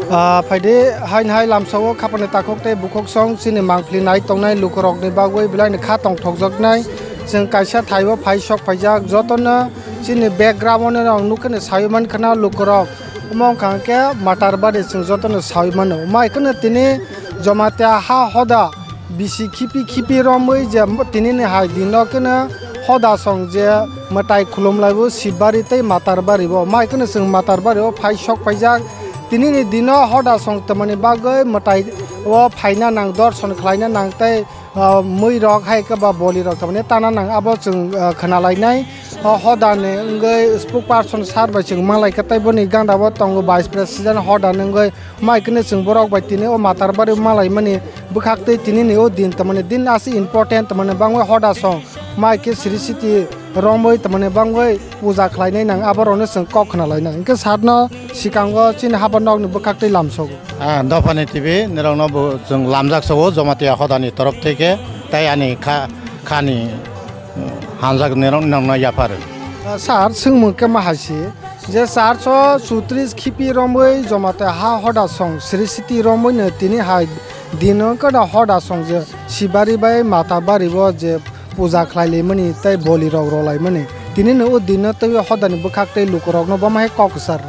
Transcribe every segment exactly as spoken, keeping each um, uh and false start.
Ah, phaidi hain hai lamsao khapani takhuk tei bukhuk song chini mangpili nai tongnai lukurokni bagwi belai ni kha tongthokjaknai. Chwng kaisa thaibo phai sok phaijak, jotono chini background-o norok nukhe no sawi mankha na lukurok. Omo wngkha hwnkhe Matarbari, chwng jotono sawi mano. Mai kheno tini Jamatia ha hoda bisi khipi khipi romwi je tinini hai dino kheno hoda song je mwtai khulumlaibo Sibari tei Matarbari bo. Mai kheno chwng Matarbari o phai sok phaijak. Tinini dino hoda song tongmani bagwi mwtai o phaina nang, dorson khlaina nang tei, ah, mui rok hai khe ba boli rok tongmani tana nang abo chwng, ah, khna lainai. O hoda ni wngwi spokesperson sir bai chwng malai khe tei boni ganda bo tongo vice president hoda ni wngwi. Mai kheno chwng borok bai tini o Matarbari malaimani bwkhak tei tinini o din tamani din asi important tamani bangwi hoda song mai khe siri siti romwi tamani bangwi puja khlainai nang aborokno chwng kok khna lainai. Hwnkhe sir no swkango chini haba nokni bwkhak tei lamsogo. Ah, Dophani T V nirokno bo chwng lamjak sao Jamatia hodani torof theke tei ani kha, khani, mm, hanjak nirok, nirokno yapharo. Ah, sir, swngmung khe ma hai si? Je charso chutris khipi romwi Jamatia ha hoda song srishti romwino tini hai dino kada hoda song je Sibari bai Matarbari o je puja khlai laimani tei boli rok rw laimani. Tini no o dino tei hodani bwkhak tei lukurokno bo ma hai kok kwchar.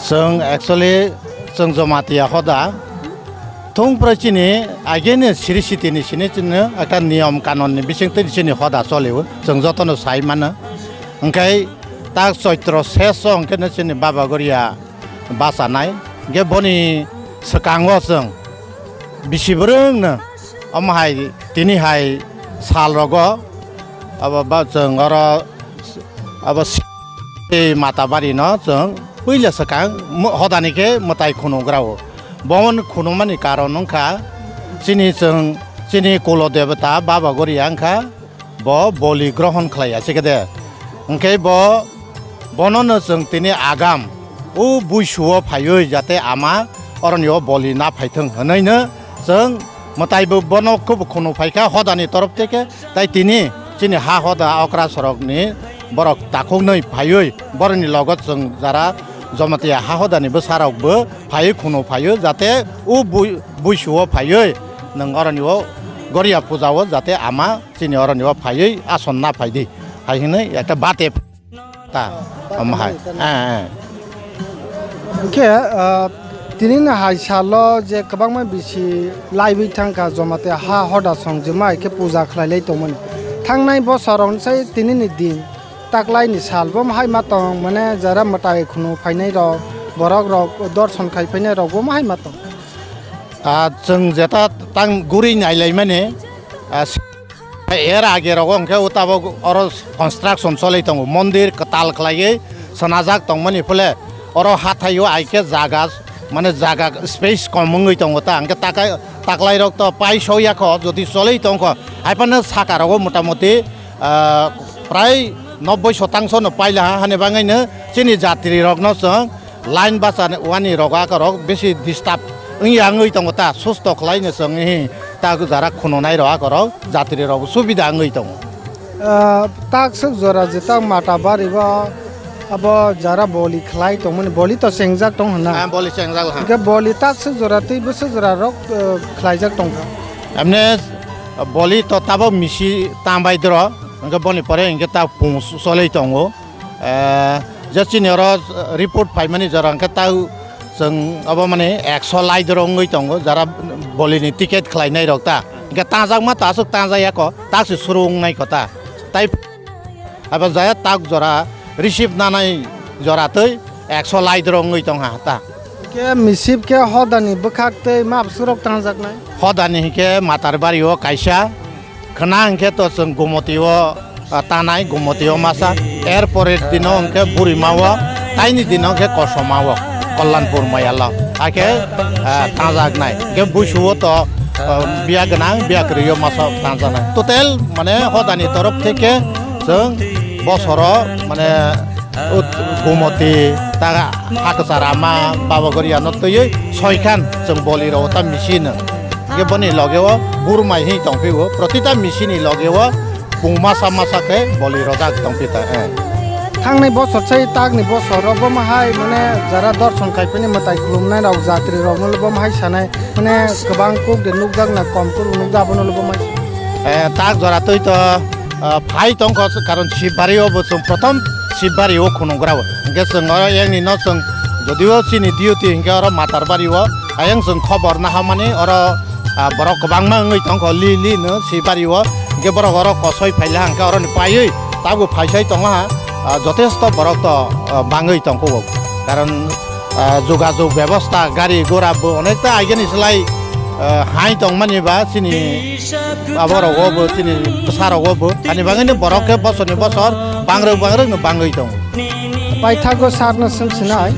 Chwng actually chwng Jamatia hoda. Thung prai chini ageni siri sitini sini chini ekta niyom kanonni bisingtwi chini hoda cholio. Chwng jotono sai mano. Hwnkhe tak Choitro seso hwnkhe no chini Baba Goria bachanai. Hwnkhe boni swkango chwng bisi bwrwngno omo hai tini hai sal rogo abo ba chwng oro abo si-, Matarbari no chwng puila swkang mo-, hodani khe mwtai khunugrao. Bo khunumani karon wngkha chini chwng chini kulo debota Baba Goria wngkha bo boli grohon khlaiya sikhe de. Hwnkhe bo, bonono chwng tini agam o buisuo phaiwi jate ama oroni o boli na phaithwng hwnwi no chwng mwtai bo bono khubu khunu phaikha hodani torof theke. Tai tini chini ha hoda okra sorokni borok takhuknwi phaiwi borokni logo chwng jara Jamatia ha hodani bwsarokbo phaiwi khunu phaiwi jate o bui-, buisuo phaiwi nwng oroni o Goria puja o jate ama chini oroni o phaiwi ason na phaidi hai hwnwi ekta bate ta omo hai. Eh, eh. Hwnkhe, ah, tinini hai salo je kwbangma bisi laiwi thangkha Jamatia ha hoda songjima hai khe puja khlai lai tongmani. Thangnai bosor rok sai tinini din taklaini sal bo hai ma tong mane jara mwtai khunu phainai rok borok rok dorson khai phainai rok bo hai ma tong. Ah, chwng jeta tang guri nailaimani, ah, er age rogo hwnkhe o tabok oro construction cholai tongo, mondir kwtal khlaiwi swnajak tongmani phole oro hathaio ai khe jaga, mane jaga space kom wngwi tongo ta, hwnkhe takai-, taklairok to pai soya kho, jodi cholai tongkho, hai phano saka rogo motamoti, ah, prai nobboi sotangso no paila ha, hani bangwi no chini jatri rokno chwng line basa wani rogo akorok bisi disturb wngya wngwi tongo ta, susto khlaino chwng hi ta jara khununai rok akorok jatri rok subida wngwi tongo. Ah, takswk jora jeta Matarbari o abo jara boli khlai tongmani, boli to chengjak tong hwnna. Ah, boli chengjak ha. Hwnkhe boli takswk jora tei bwswk jora rok, eh, khlaijak tongkha. Emne boli to tabok misi tambai doro, hwnkhe boni pore hwnkhe ta pung cholai tongo. Eh, je chini oro report phaimani jora hwnkhe tau chwng obo mani ekso lai doro wngwi tongo, jara bolini ticket khlainai rok ta. Hwnkhe tanjakma ta aswk tanjak ya kho, ta se suru wngnai kho ta. Tai abo jaya tak jora receive nanai jora twi ekso lai doro wngwi tong ha ta. Hwnkhe misip khe hodani bwkhak tei mabswk rok tanjaknai. Hodani hwnkhe Matarbari o kaisa, khwna hwnkhe to chwng Gumoti o, ah, tanai, Gumoti o masa, er pore dino hwnkhe Burima o, taini dino hwnkhe Kosoma o, Kalyanpur Mayal o, hakhe, ah, tanjaknai. Hwnkhe buisu o to, ah, biya gwnang, biya kwrwi o masa tanjaknai. Total mane hodani torof theke chwng bosoro mane ut-, Gumoti, ta Hakwchar Ama, Baba Goria no twiwi soikhan chwng boli rok ta misi no. Hwnkhe boni loge o burmai hi tongphio, protita misini loge o pung masa masa khe boli rojak tongphi ta, eh. Ang ni bosor sai tak ni bosor ro bo ma hai mane jara dorson kai pini mwtai khulum nai rok jatri rok no bo ma hai sanai mane kwbang kuk de nukjak na kom kuk nukjak abo no bo ma hai. Eh, tak jora twi to, eh, phai tong kho, karon Sibari o bo chwng prothom Sibari o khunung gra o. Hwnkhe chwng oro yang ni no chwng jodio chini duty hwnkhe oro Matarbari o ayang chwng khobor naha mani oro, ah, borok kwbangma wngwi tong kho li li no Sibari o. Hwnkhe borok oro kosoi phaila hwnkhe oro ni paiwi tabuk phaisai tongla ha, ah, jotesto borok to, ah, bangwi tong kho. Karon ah, jogajog bebosta, gari gora bo onekta ageni slai, ah, hai tongmani ba chini abo rogo bo, chini bwsa rogo bo. Ani bagwi no borok khe bosor ni bosor bangrwk bangrwk no bangwi tongo. Paithago sar no swng sinai.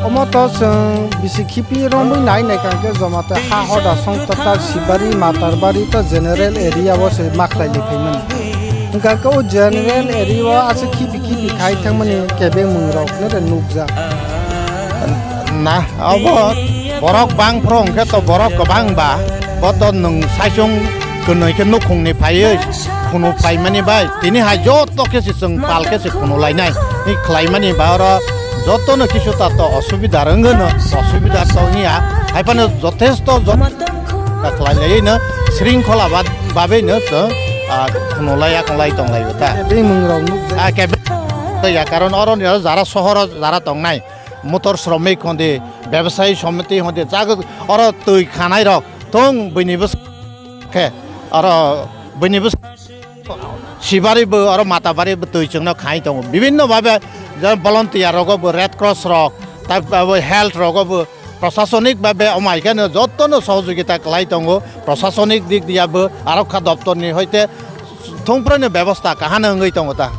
Omo to chwng bisi khipi romwi nai nai kang khe joma tei ha hoda song to ta Sibari, Matarbari to general area o se makhlai ni phaimani. Hwnkha khe o general area o aswk khibi khibi khai thangmani kebeng mwngrok no de nukjak. Na, abo borok bang phro hwnkhe to borok kwbang ba, bo to nwng saichung kwnwi khe nukhungni phaiwi khunu phaimani bai, tini hai joto khe se chwng pal khe se khunu lainai. Ni khlaimani ba oro jotono kisu ta to osubida rwngwno, osubida to wngya. Haiphano jotesto jot-, ta khlai laiwi no sringkhola ba-, babe no chwng, ah, khunu lai yakung lai tong lai ta. Bini mung rok nuk. Ah, khe ya karon oro ni jara sohoro jara tongnai motor sromik hondi, bebasai somiti hondi, jaga oro twi khanai rok tong bini bwsa khe oro bini bwsa Sibari bo oro Matabari bo twi chwngno khai tongo. Bibinno babe je volunteer rogo bo Red Cross rok, ta abo health rogo bo prosasonik babe omo hai kheno jotono sohojogita kwlai tongo. Prosasonik dik diya bo arokha doptor ni hoite thungprano bebosta kahano wngwi tongo ta.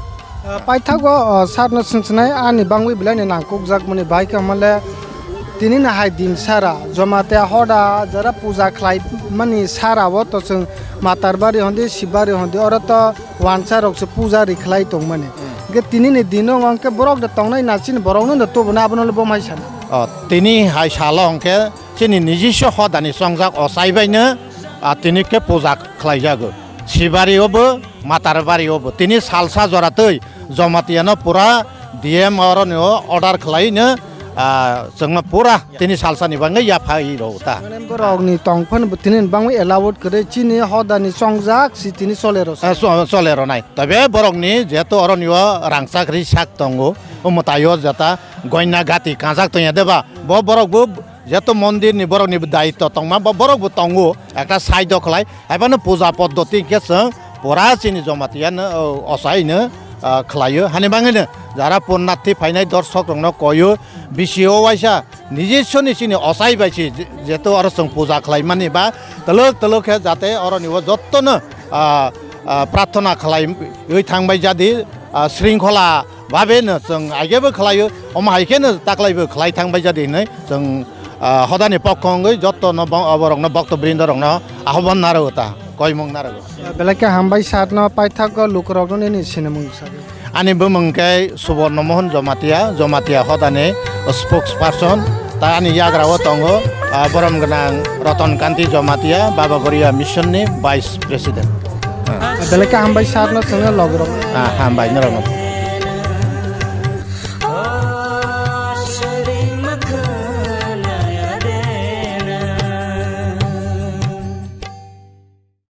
Paithago, o, sarno swngchnai ani bangwi belai ni nangkukjak mani bai khe hwnle tini ni hai din sara Jamatia hoda jara puja khlai mani sara o to chwng Matarbari hondi Sibari hondi oro to wansa rok se puja ri khlai tong mani. Hmm. Hwnkhe tini ni dino hwnkhe borok de tongnai na chini borok no tubuna abono le bo mai sana. O, tini hai salo hwnkhe chini nijiswa hodani chongjak ochai bai no, a, tini khe puja khlai jago. Sibari o bo Matarbari o bo tini salsa jora twi Jamatia no pura D M oro ni o order khlai no, ah, chwngno pura tini salsa ni bagwi yaphai rw ta. Mane borok ni tong phano bo tini bangwi allowed kwrwi chini hoda ni chongjak si tini chole rw. Ah, so-, chole rw nai. Tobe borok ni jehetu oro ni o rangchak ri sak tongo, o mwtai o jeta goina gati kanjak tong ya de ba, bo borok bo jeto mondir ni borok ni daitto tongma, bo borok bo tongo, ekta side o khlai, haibano puja poddoti hwnkhe chwng pura chini Jamatia no, o, ochai no, ah, khlaio. Hani bangwi no jara punnathi phainai dorsok rok no koio, bisi o waisa nijiswni chini ochai bai si je-, jeto oro chwng puja khlai mani ba twlwk twlwk khe jate oro ni o jotto no, ah, ah, prarthana khlai wi thang bai jadi, ah, sringkhola babe no chwng aigebo khlaio, omo hai khe no taklaibo khlai thang bai jadi hinwi chwng, ah, hodani pokho wngwi jotto no bo-, borok no bokto brindo rok no ahobon narwgo ta, koimung narwgo. Belai khe hambai sat no paithak o lukurok no nini sinimung sago. Ani bumung khe Suborno Mohon Jamatia, Jamatia hodani spokesperson, ta ani yagra o tongo, ah, borom gwnang Roton Kanti Jamatia, Baba Goria Mission ni vice president. Ah. Belai khe hambai sat no chwngno logorok. Ah, hambai norok no.